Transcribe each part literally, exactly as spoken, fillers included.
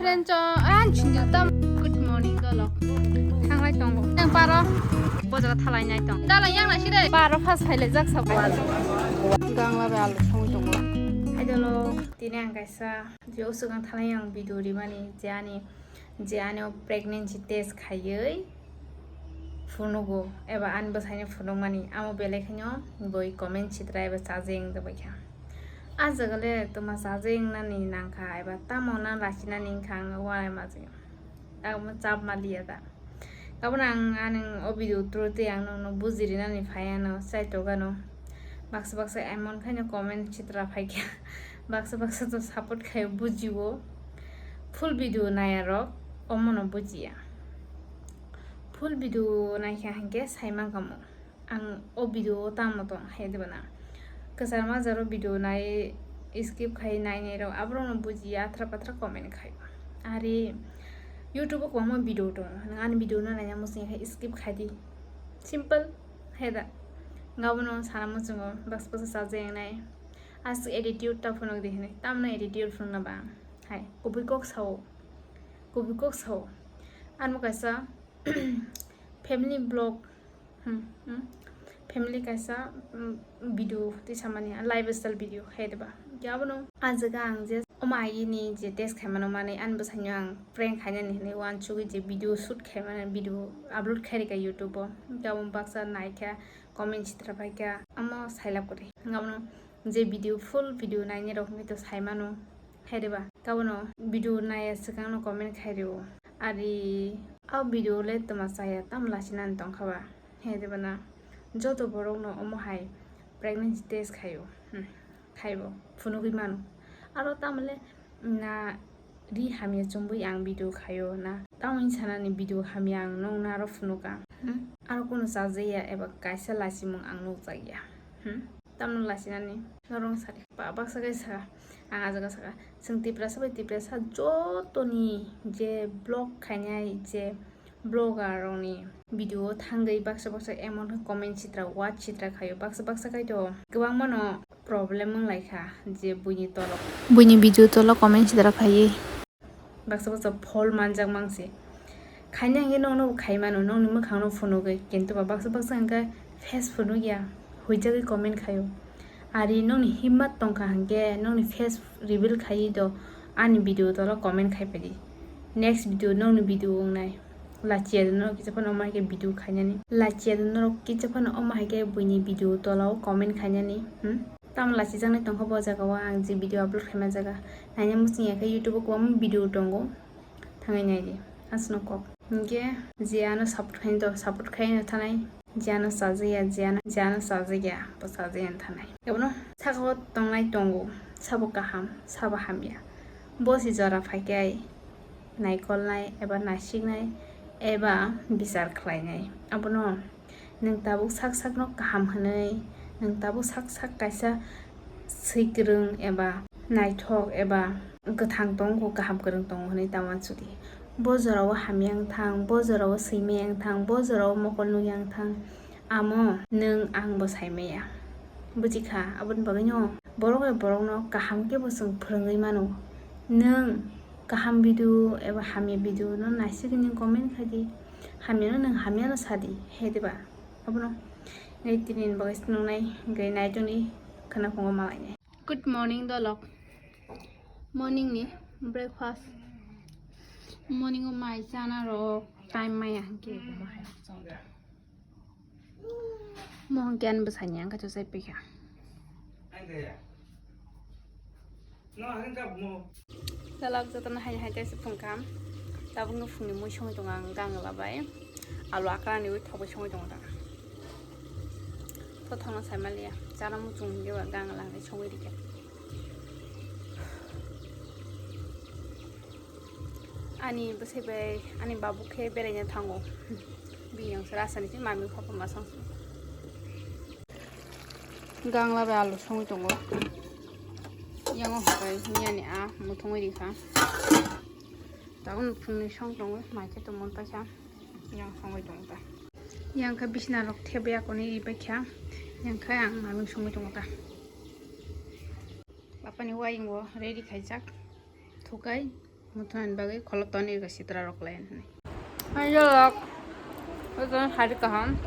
Friend cho, ah, sinjil tam. Good morning, dolo. Thanglai tongo. Nang paro. Bojaga thalai nai tong. Dala yang na side. Paro phas phailai jak sa. Gangla bai alu songwi tongo. Hai dolo. Tini ang kaisa je usukang thalai ang video rimani je ani, je ani o pregnancy test khaiwi phunugo eba ani bwsaino phunukmani amo belai kheno boi comment sitra eba chaje wng tongbaikha. A jaga le twma chaje wngnani nangkha eba tamo na lachinani wngkha ang walai majio. Ang chap maliya da. Abono ang ani o video through tei ang nokno bujirinani phai ano chaitok ano. Baksa baksa emon khaino comment sitra phaikha. Baksa baksa to support khai bujio. Full video naya rok omono bujiya. Full video naikha hinkhe saimankha mo. Ang o video o tamo tong hai diba na? Kwchar majaro video nai skip khai nainai rok aborokno bujiya athra patra comment khai. Ari YouTube o kwbangma video tongo. Nwng ani video no naina muchung khe skip khai di. Simple hai da. Ngabono sana muchungo baksa baksa chaje wngnai. Aswk attitude ta phunuk di hinwi. Tamno attitude phunukna ba? Hai, kubui kok sao. Kubui kok sao. Ano kaisa family vlog, hmm, hmm, family kaisa, hmm, video tei samani, lifestyle video hai diba. Khe abono a jaga ang je omo agini je test khaimano manwi ani bwsaino ang prank khainani hinwi uansugwi je video shoot khaimani video upload khairikha YouTube o. Khe abo baksa naikha comment sitra phaikha amo sailab kwrwi. Abono je video full video nainai rok hinwi to saimano. Hai diba? Kabono video naiya swkangno comment khai rio. Ari, o video le twma chaya, tamo lachinani tongkha ba? Hai diba na? Joto borokno omo hai pregnancy test khaio. Hmm, khaibo, phunugwi mano. Aro tamo le na ri hamya chumui ang video khaio na? Tamo wngwi sanani video hamya ang nokno aro phunuka. Hmm? Aro kunu chajaya eba kaisa lachimung ang nukjakya. Hmm? Tamno lachinani norong sadi. Ba-, baksa khe sa, ang a jaga saka, chwng Tiprasa bai Tiprasa jotoni je vlog khainai, je vlogger rokni video o thangwi baksa baksa emon khe comment sitra, watch sitra khaio. Baksa baksa kaitor kwbangmano problem wng lai kha je buini tolo, buini video tolo comment sitra khaiwi. Baksa baksa phol manjak mangsi. Khaina hinkhe nokno bo khai mano, nokni mwkhangno phunugwi. Kintu ba baksa baksa hinkhe face phunukya, huijagwi comment khaio. Ari nokni himmat tongkha hinkhe nokni face reveal khaiwi do ani video tolo comment khai phaidi. Next video nokni video wngnai. Lachiya do norok kisa phano omo hai khe video khainani. Lachiya do norok kisa phano omo hai khe buini video tolao comment khainani. Hmm? Tamo lachijaknai tongkha bo jaga o ang je video upload khaima jaga. Naina muchung ya khe YouTube o kwbangma video tongo. Thangwi naidi. Aswkno kok. Hinkhe je ano support khaino to, support khaino thanai. Je ano chajaya, je ano, je ano chajaya, bo chajaya thanai. Abono saka o tongnai tongo. Sabo kaham, sabo hamya. Bo se jora phaikhe ai naikolnai eba naisiknai eba bichar khlainai. Abono nwng tabuk sak sakno kaham hwnwi, nwng tabuk sak sak kaisa swikwrwng eba naithok eba kwthang tongo, kaham kwrwng tongo hwnwi ta uansukdi. Bo jorao hamya wng thang, bo jorao swimaya wng thang, bo jorao mokol nukya wng thang, amo nwng ang bo saimaya. Buji kha, aboni bagwino borok bai borokno kaham khe bo chwng phwrwngwi mano. Nwng kaham video eba hamya video no naisigwi nwng comment khai di. Hamya no nwng hamya no sa di, he diba? Abono ngai tini ni bagwi se nungnai, hwnkhe nai tongdi, khwnaphungo malainai. Good morning, dolok. Morning ni breakfast. Morning o mai chana rok time maya hwnkhe. Mohon khe ani bwsai ni ang khe chajai paikha. Dalak jotono hai hai kaisa phungkha. Tabukno phungni mui songwi tongo ang gangla bai. Alu akrani ui thok bai songwi tongo ta. Tothono sai maliya. Chana muchung hinkhe ba gangla hinwi songwi rikha. Ani bwsai bai ani babu khe beraina thango. Bini ang se rasa ni se mami papa ma sang se. Gangla bai alu songwi tongo. Yang o hwnkhe miyani a muthungwi rikha. Tabukno phungni song tongo, mai khe tongmani paikha. Yang songwi tongo ta. Yang khe bisna rok thebwi akoni ribaikha. Yang khe ang mami songwi tongo ta. Bapani wayung bo ready khaijak. Thukai Muthungni bagwi kholo toni rwkha sitra rok lai hwnwi. Hai jorok. Ojon hari kaham.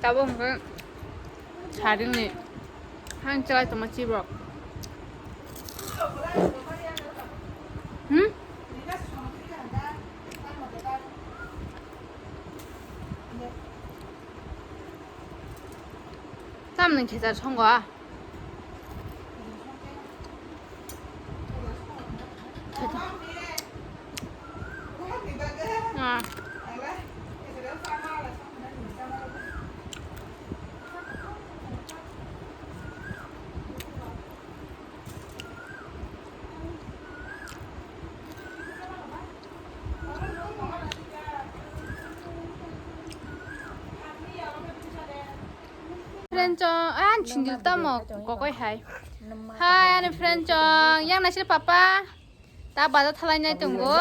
Tabuk hwnkhe saringni. Hang chalai tongma chibrok. Hmm? Tamni khechar songo a? Ah. Friend chong, ah, sindil tamo kokoi hai. Hai, ani friend chong, yang nasir papa. Ta bazar thalai nai tongo.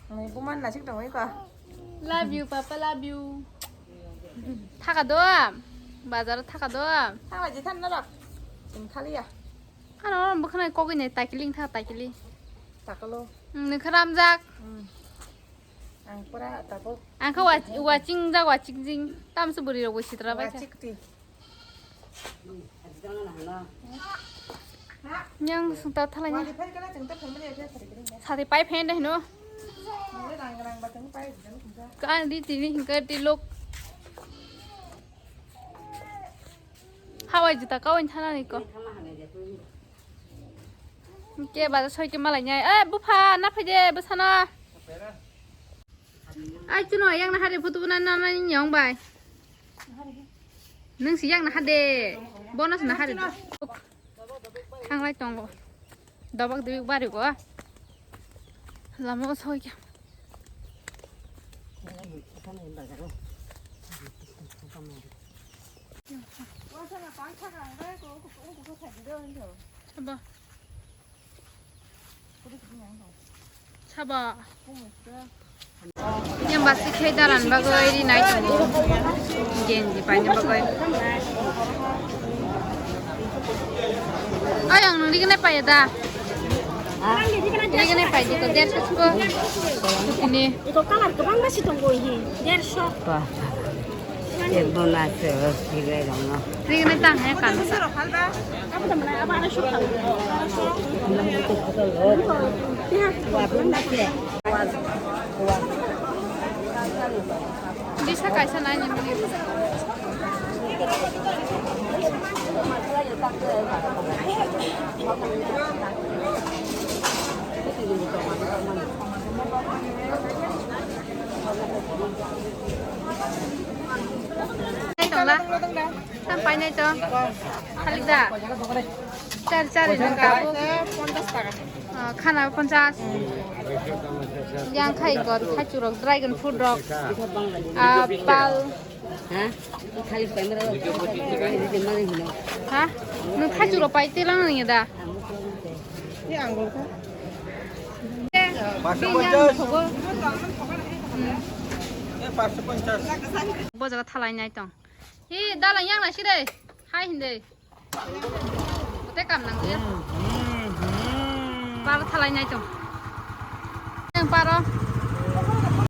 Ni buman nasik tongo iko. Love you, papa, love you. Thaka do, bazar thaka do. Thangla jithan norok. Sin khaliya. Ano, bwkhwnai kokoi nai takiling tha takili. Takalo. Hmm, nokha ramjak. Hmm. Ang pura tabuk. Ang kha wa-, watching jak, watching jing. Tamse bwrwi rok bo sitra bai kha. Wachikti. Yang sung ta thalai ni. Wali phai kala chwng ta family affair phari kiri ya. Sati pai phen deh no. Nunggu rang rang batang pai jang kisa. Ka di tini hingka di lok. Hawai juta kawin thana ni ko. Ke bazar soi ke malai nyai. Eh, bupha, na phai de, bwsana. Ai, chuno, yang na hade photo bana na na ni yong bai. Nung si yang na hade. Bonus na hade. Thanglai tongo. Dobak dibik bari go. Lama o soi ke. Sabo. Sabo. Yang basi khai daran bagoi ri nai tongo. Genji paini bagoi. Ay, ang nang rigna paya da. Rigna paya di ko der ko. Ini. Iko kalar kebang basi tongo hi. Der sok. Wah. Tebona se, sile rong no. Rigna tang hai kan. Bisa kaisa nai ni muni. Tongla. Tam painai to. Khalik da. Chari chari nang tabuk. Ah, khana ponchas. Yang khai gor, thaichurok, dragon fruit rok. Apple. Ha? Khalik paimara. Ha? Nung thaichurok pai te lang nang da. Ni anggul ka? Bini yang thogo. Hmm. Bo jaga thalai nai tong. Hi, dalang yang na sire. Hai hinde. Bote kam nang ya. Paro thalai nai tong. Yang paro.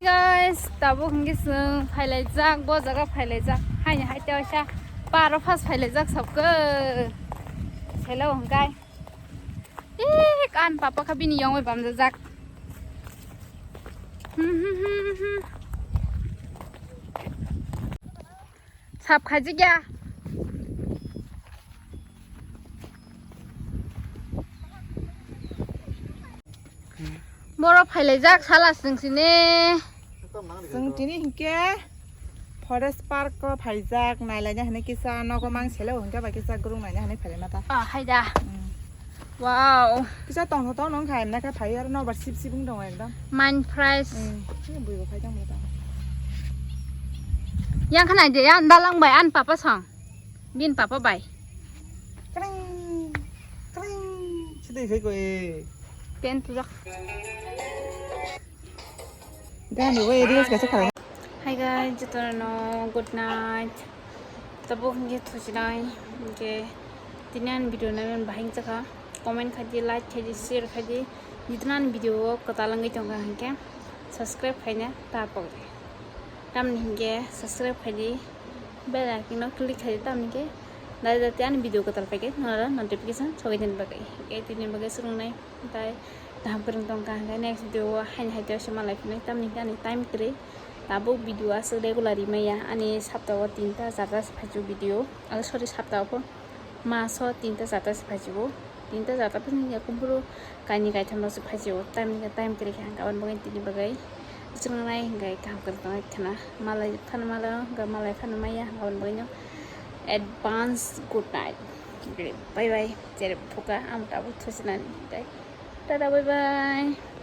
Guys, tabuk hingke sung phailai jak, bo jaga phailai jak. Hai ni hai te oisa paro fast phailai jak sabke. Hello, hingkai. Ih, kan papa kha bini yongoi bamjajak. Hmm, hmm, hmm, hmm, hmm. Sap khaijak ya. Boro phailaijak sala sing sini. Sing tini hingke forest park ko phaijak nailaina hini kisa nogo mang sele hingke ba kisa gurung naina hini phailai mata. Ah, haida. Hmm. Wow. Kisa tongtho tong nong khai na kha phai aro nobar sip sip wng tongo ekdom. Mind fresh. Hmm. Ini bui bo phai tang mata. Yang khana je yang dalang bai an papa song. Bin papa bai. Kring, kring. Sidi khai ko e. Pen tujak. Gani bo e reels kaisa khala. Hi guys, jotono good night. Tabuk hingke thusinai hingke tini ani video nai bahai chakha. comment khai di, like khai di, share khai di. Jidinani video o kwtal wngwi tongkha hinkhe subscribe khaina ta pokdi. Tamni hinkhe subscribe khai di, bell icon no click khai di, tamni hinkhe dai dai ani video kwtal paikhe nora notification sogwi tongni bagwi. Hinkhe tini bagwi swrwngnai tai kaham kwrwng tongkha hinkhe next video o haini hai tei se malai phinai, tamni hinkhe ani time kwrwi. Tabuk video aswk regular rimaya, ani sapta o tinta charta se phaichu video, ah, sorry, sapta o pho maso tinta charta se phaichu, tinta charta pho wngya kumburu kaini kaitham rok se phaichu, time ni time kwrwi kha hinkhe aboni bagwi tini bagwi swrwngnai hinkhe kaham kwrwng tongwi khana malai phano malai hinkhe malai phano maya hinkhe aboni bagwi no advance good night, bye bye, jere phuka ang tabuk thusinani tei tata bye bye.